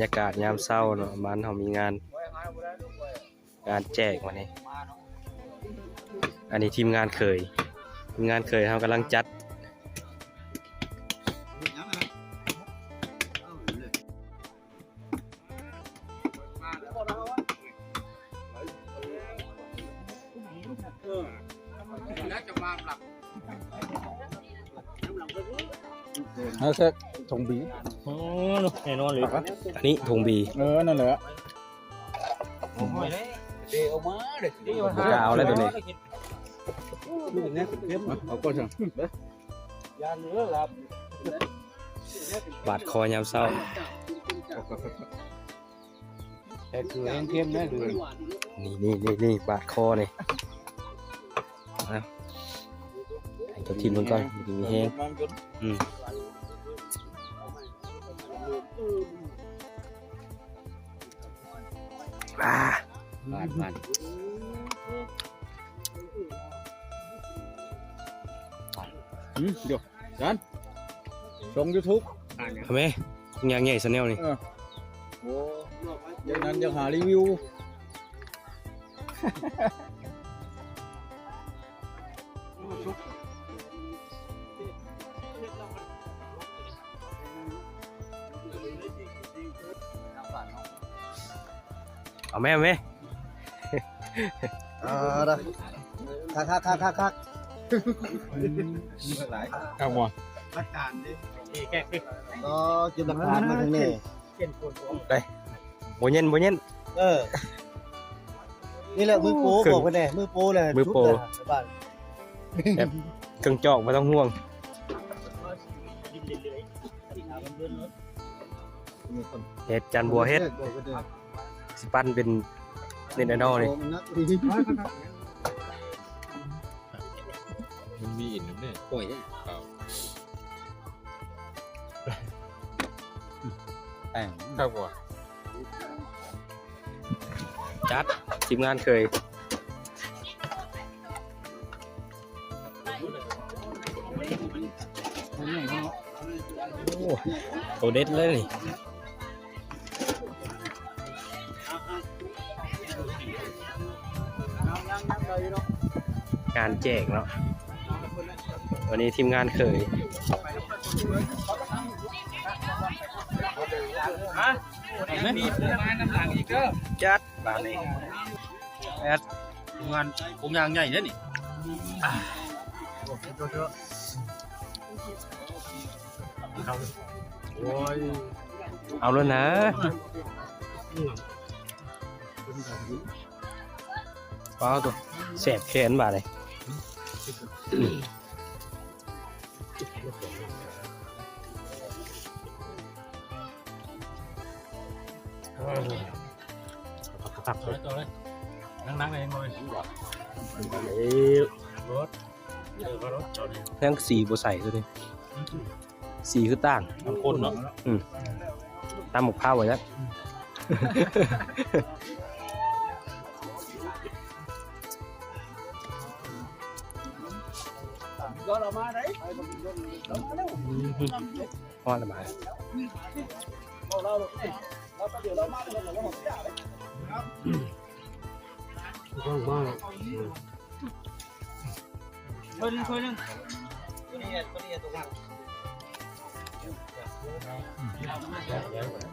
ຍາກາດຍາມເຊົ້າເນາະ ບ້ານເຮົາມີງານ ງານແຈກມື້ນີ້. ອັນນີ້ທີມງານເຂີຍ ທີມງານເຂີຍເຮົາກຳລັງຈັດ ເອົາແຊກຖົງບີ. ອໍ ແນ່ນອນເລີຍ ອັນນີ້ຖົງບີ. ເອີ ນັ້ນແຫຼະ ບໍ່ກ້າເອົາແລ້ວໂຕນີ້ ເອົາກ່ອນຊະ. ບາດຄໍຍາມເຊົ້າ ແຕ່ຄືແຮງເຄັມນະ ນີ້ ນີ້ ນີ້ ນີ້ ບາດຄໍນີ້. ເອົາ ໃຫ້ເຈົ້າທີມເບິ່ງກ່ອນ ມັນຊິມີແຮງ. ອືມ ອ່າ ບາດ ບາດ ອືມ ດຽວ ຈານ ຊ່ອງຢູທູບ ເອົາແມ ຍາງໃຫຍ່ແຊນແນວນີ້. ເອີ ໂອ້ ຢ່າງນັ້ນຢາກຫາຣີວິວ. ເອົາແມ່ ເອົາແມ່ ອ່າ ຄັກໆໆໆໆ ຄັກບໍ່? ຫຼັກຖານເດ້ ນີ້ແຂກ ອໍ ເກັບຫຼັກຖານມາທາງນີ້ ໄປ ບໍ່ເຢັນ ບໍ່ເຢັນ. ເອີ ນີ້ແຫຼະມືໂປ ບອກເພິ່ນແດ່ ມືໂປແຫຼະ ມືໂປ ແບບເຄື່ອງຈອກບໍ່ຕ້ອງຫ່ວງ. ເຮັດ ຈານບົວເຮັດ ຊິປັ້ນເປັນເນັດໄອດອລນີ້. ມັນມີອີກນຳເດ້ ໂອ້ຍ ແປ້ງ ຄັກບໍ່? ຈັດ ທີມງານເຂີຍ. ໂອ້ ໂຕເດັດເລີຍນີ້. ງານແຈກເນາະ ວັນນີ້ທີມງານເຂີຍ ຮະ ມີຜູ້ມານຳຫຼັງອີກເດີ ຈັດບາດນີ້ ແອດ ທີມງານກົງຍາງໃຫຍ່ເດ້ນີ້. ໂອ້ຍ ເອົາໂລດນະ ວ້າວ ໂຕ ແສບແຂນບາດນີ້. ເອີ ຄັກໆ ຕໍ່ເລີຍ ນັ່ງໆ ເລີຍ ເອີ ແຮງສີບໍ່ໃສ່ເລີຍ ສີຄືຕ່າງ ຕ່າງຄົນເນາະ. ອືມ ຕຳໝາກພ້າວໄວ້ແລ້ວ ຮອດແລ້ວ ມາ ຖ້ວຍໜຶ່ງ ຖ້ວຍໜຶ່ງ.